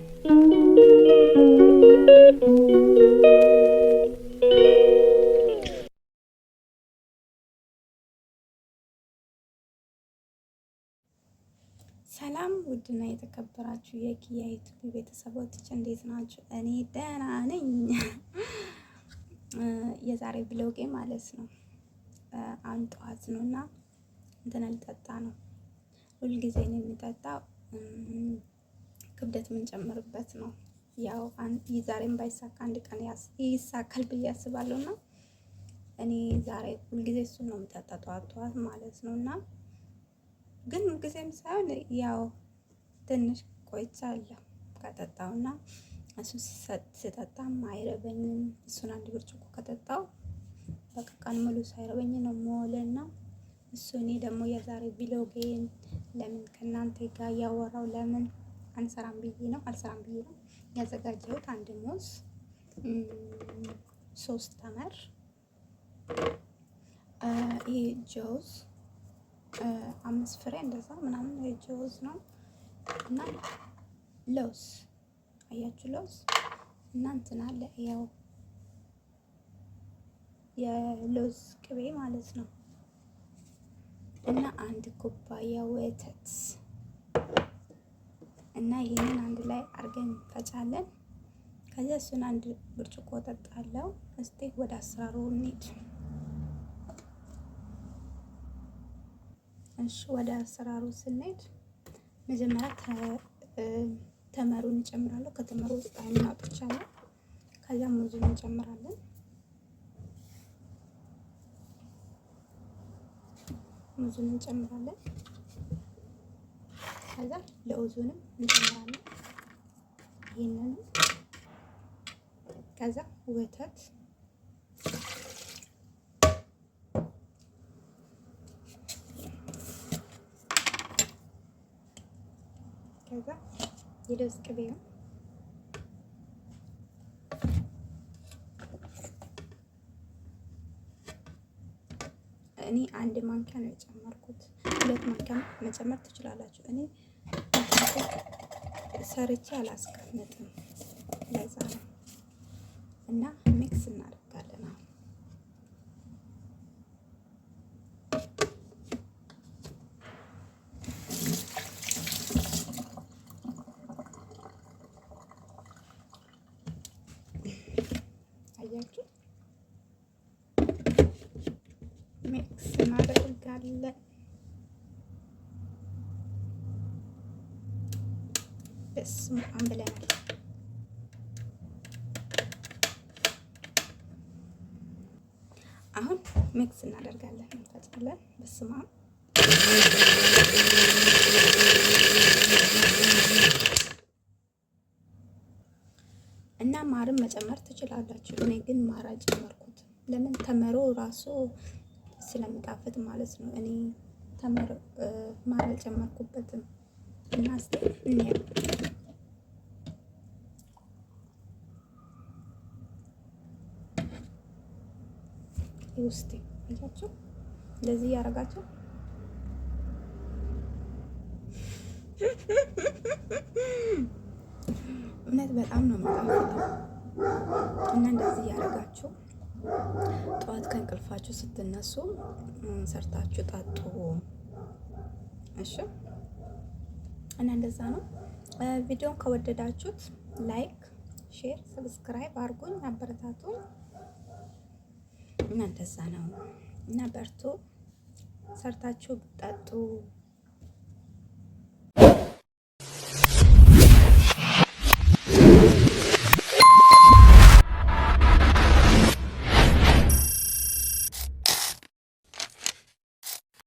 ሰላም ውድና የተከበራችሁ የኪያ ዩቲዩብ ቤተሰቦች እንዴት ናችሁ? እኔ ደህና ነኝ። የዛሬ vlog ኤ ማለት ነው አንድ ጠዋት ነው እና እንትን ልጠጣ ነው። ሁልጊዜ ነው የሚጠጣው፣ ክብደት የምንጨምርበት ነው። ያው ዛሬም ባይሳካ አንድ ቀን ይሳካል ብዬ አስባለሁ እና እኔ ዛሬ ሁልጊዜ እሱን ነው የምጠጣ ጠዋት ጠዋት ማለት ነው እና ግን ጊዜም ሳይሆን ያው ትንሽ ቆይቻለሁ ከጠጣውና እሱን ስጠጣም አይረበኝም። እሱን አንድ ብርጭቆ ከጠጣው በቃ ቀን ሙሉ ሳይረበኝ ነው የምውልና እሱ እኔ ደግሞ የዛሬ vlog ኤን ለምን ከእናንተ ጋር እያወራው ለምን አንሰራም ብዬ ነው አልሰራም ብዬ ነው ያዘጋጀሁት። አንድ ሙዝ፣ ሶስት ተመር፣ ይሄ ጆዝ አምስት ፍሬ እንደዛ ምናምን ጆዝ ነው እና ለውዝ አያችሁ፣ ለውዝ እና እንትን አለ ያው የለውዝ ቅቤ ማለት ነው እና አንድ ኩባያ ወተት እና ይህንን አንድ ላይ አድርገን እንፈጫለን። ከዚያ እሱን አንድ ብርጭቆ ጠጣለው። እስቲ ወደ አሰራሩ እንሂድ። እሺ ወደ አሰራሩ ስንሄድ መጀመሪያ ተመሩን እንጨምራለሁ። ከተመሩ ውስጥ አይኑን አውጥቻለሁ። ከዚያ ሙዙን እንጨምራለን። ሙዙን እንጨምራለን። ከዛ ለውዙንም እንጨምራለን። ይህንንም ከዛ ወተት ከዛ የለውዝ ቅቤ ነው። እኔ አንድ ማንኪያ ነው የጨመርኩት። ሁለት ማንኪያ መጨመር ትችላላችሁ። እኔ ሰርቼ አላስቀምጥም፣ ለዛ ነው እና mix እናደርጋለን አሁን አያችሁ mix እናደርጋለን። በስመ አብ ብለናል። አሁን mix እናደርጋለን፣ እንፈጫለን። በስመ አብ እና ማርም መጨመር ትችላላችሁ። እኔ ግን ማር አልጨመርኩትም። ለምን ተመሮ ራሱ ስለሚጣፍጥ ማለት ነው። እኔ ተመሮ ማር አልጨመርኩበትም። እና እስኪ እንየው። ውስጥ አያችሁ፣ እንደዚህ እያደረጋችሁ እውነት በጣም ነው የሚጣፍጠው። እና እንደዚህ እያደረጋችሁ ጠዋት ከእንቅልፋችሁ ስትነሱ ሰርታችሁ ጠጡ። እሺ እና እንደዛ ነው። ቪዲዮን ከወደዳችሁት like፣ share፣ subscribe አድርጉኝ፣ አበረታቱኝ። እና እንደዛ ነው እና በርቱ፣ ሰርታችሁ ጠጡ።